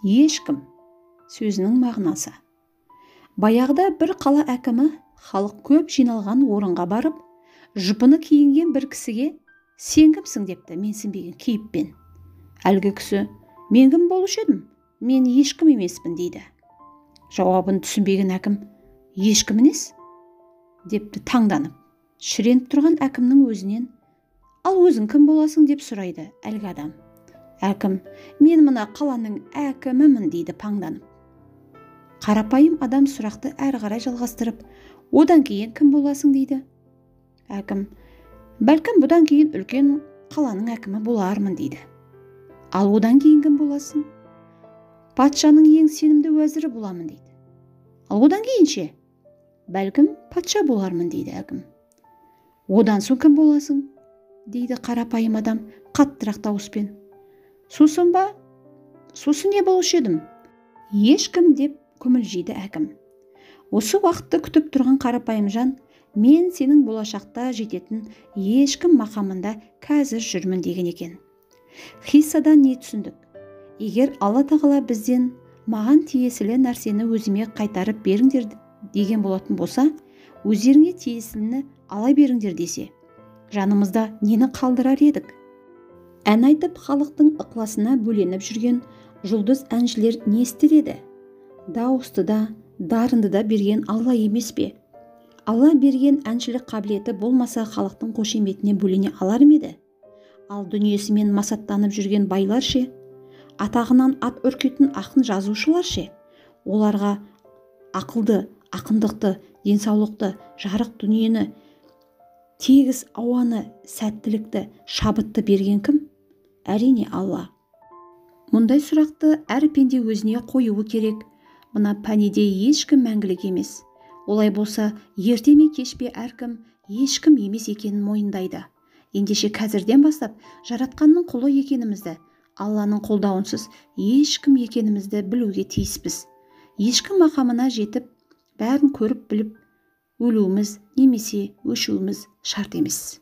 Ешкім сөзінің мағынасы. Баяғыда бір қала әкімі халық көп жиналған орынға барып, жұпыны киінген бір кісіге «Сен кімсің?» депті менсінбеген кейіппен. Әлгі кісі «Мен кім болушы едім? Мен ешкім емеспін» дейді. Жауабын түсінбеген әкім «Ешкім емес?» депті таңданып. Шіреніп тұрған әкімнің өзінен «Ал өзің кім боласың?» деп сұрайды әлгі адам. Әкім «Мен мына қаланың әкімімін» дейді паңданып. Қарапайым адам сұрақты әрі қарай жалғастырып, «Одан кейін кім боласың?» дейді. Әкім «Бәлкім бұдан кейін үлкен қаланың әкімі болармын» дейді. Ал одан кейін кім боласың? Патшаның ең сенімді уәзірі боламын дейді. Ал одан кейін ше? Бәлкім патша болармын дейді әкім. Одан соң кім боласың? Дейді қарапайым адам қаттырақ дауыспен. Сусын ба? Сусын не болушы едім? Ешкім деп күмілжиді әкім. Осы уақытты күтіп тұрған қарапайым жан, мен сенің болашақта жететін ешкім мақамында қазір жүрмін деген екен. Хиссадан не түсіндік? Егер Алла тағала бізден маған тиесілі нәрсені өзіме қайтарып беріңдер деген болатын болса, өздеріңе тиесіліні ала беріңдер десе, жанымызда нені қалдырар едік? Ән айтып халықтың ықыласына бөленіп жүрген жұлдыз әншілер не істер еді? Дауысты да, дарынды да берген Алла емес пе? Алла берген әншілік қабілеті болмаса халықтың қошеметіне бөлене алар ма еді? Ал дүниесімен масаттанып жүрген байлар ше? Атағынан ат үркетін ақын жазушылар ше? Оларға ақылды, ақындықты, денсаулықты, жарық дүниені, тегіс ауаны, сәттілікті, шабытты берген кім? Әрине Алла. Мұндай сұрақты әр пенде өзіне қоюы керек. Мына пәнеде ешкім мәңгілік емес. Олай болса, ерте ме кеш пе әркім ешкім емес екенін мойындайды. Ендеше қазірден бастап жаратқанның құлы екенімізді, Алланың қолдауынсыз ешкім екенімізді білуге тиіспіз. Ешкім мақамына жетіп, бәрін көріп біліп өлуіміз немесе өшуіміз шарт емес.